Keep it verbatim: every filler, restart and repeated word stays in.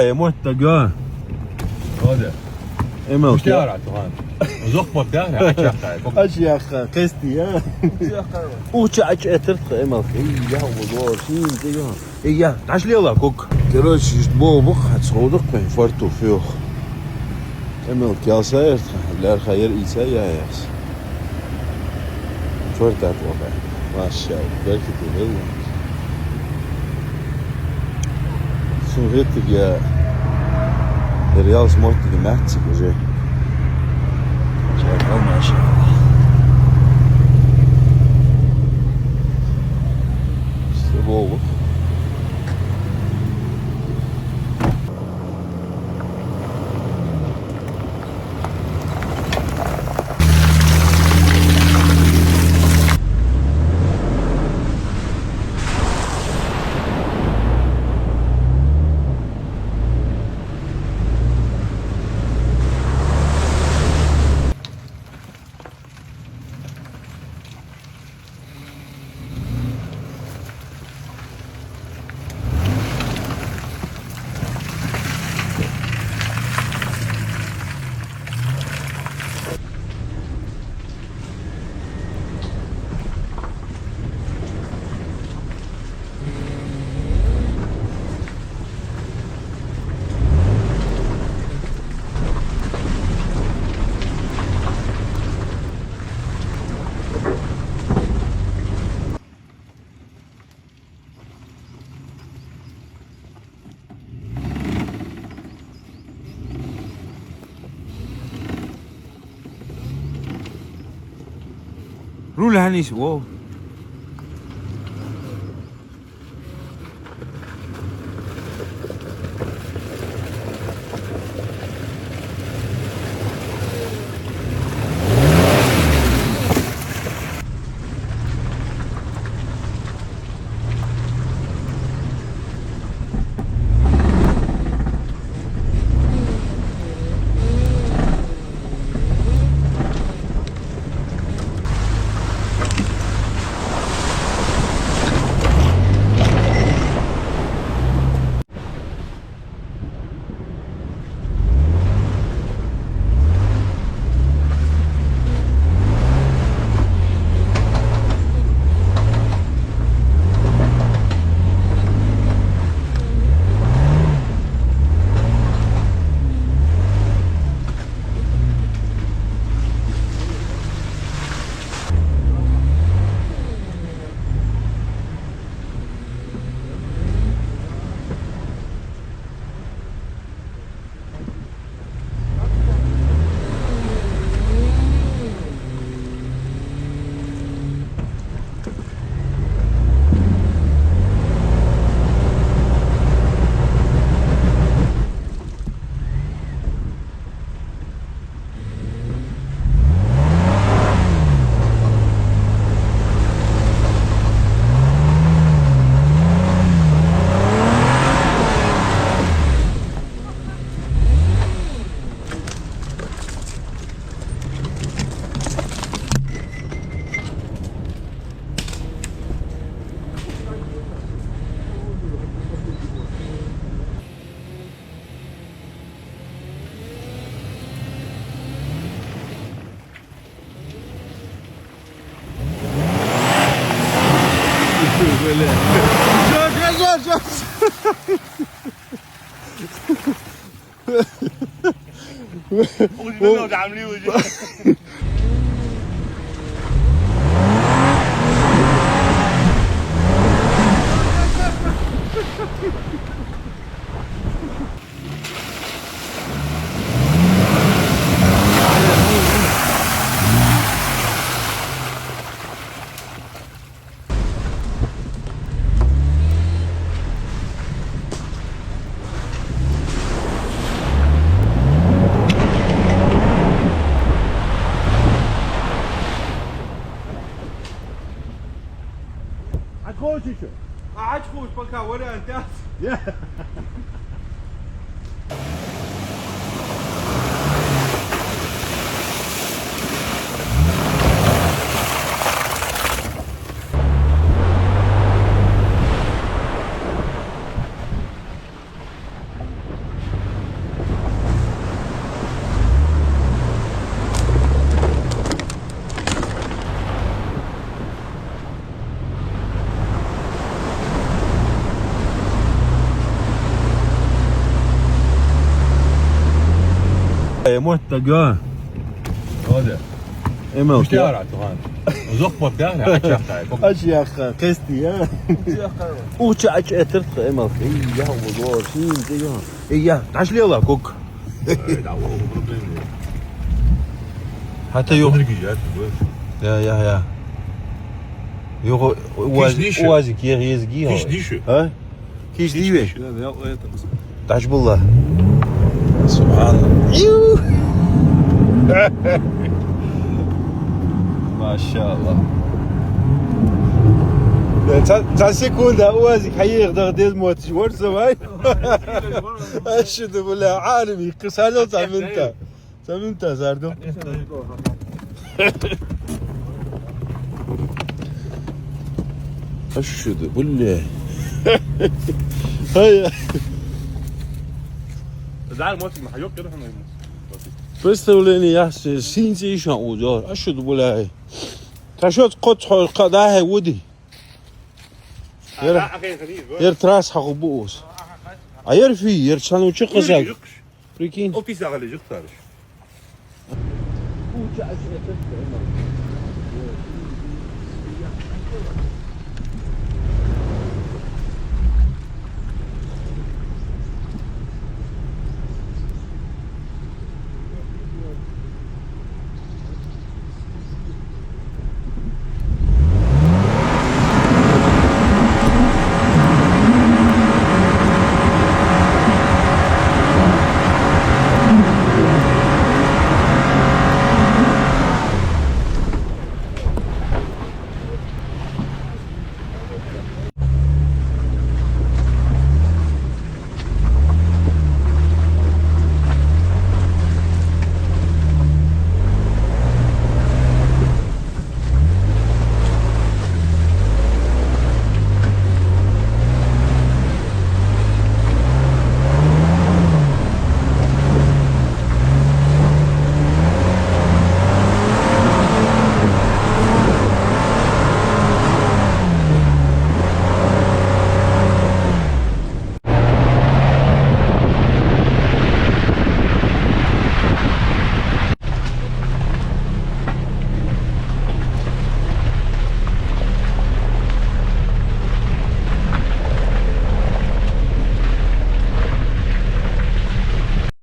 Э, мотт дага. Ода. Эмал. Муштяра тухан. Зохпот да, ачаккай. Ачаккай, кести, я. Ачаккай. Ухча ач этарт, эмал. Эй, я, узор, син, ты, я. Эй, я, таш лела, кок. Короче, ишт бо бу, хат сходок, кой, фарту, фёх. Эмал, кялса, эрт, лярха, ер иса, я, яс. Чёрт, от лоха. Машалла, беркате лела. Сун гӀеттиг я. Ер ялс моттиг меттиг уже. Чай, машалла. Всё, болу. Руль хьанийса, во. Хьачуховш шу? А, хьачуховш, пока вариант яц. Я. Э, мотт дага. Ода. Эмал. Муштяра тухан. Зохпа бяхра, ачаха. Ачаха, кести, я. Ачаха. Ухча ач этер, эмал. Эй, я, узор, син, эй, я. Эй, я, ташлела, кук. Э, да, о, проблема нет. Хата ё. Энергия, я, ты будешь. Я, я, я. Ё, уазик, уазик, я, езги. Киш диши. А? Киш диве. Киш диши. Да, да, это. Таш булла. Субханалла. Ю. Машалла. Ца, ца секунда уазик хьаех дагъа дезмоташ вар завай. Ашхаду, бля, алим, кхы садал ца минта. Ца минта, зардо. Ашхаду, бля. Хай. Зар мотим, хьайок, кирхан. Представление яхь, синца ишан узор. Ашхаду, бля. Ташоц кхоц хьо, кхы дахье вуди. Ер, ер трасс хьаху буус. А ер фи, ер цхьан учу кхасаг. Прикинь. О, писа гӀали жук тараш.